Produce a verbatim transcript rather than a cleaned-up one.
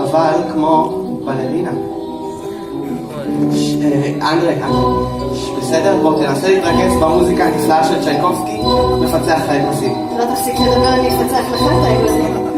אבל כמו בלרינה. ש- אה, אנדרי, אנדרי. ש- בסדר? בוא תנסה להתרכז במוזיקה הנפלאה של צ'ייקובסקי, מפצח את האגוזים. לא תפסיק לדבר, אני אפצח לך את האגוזים.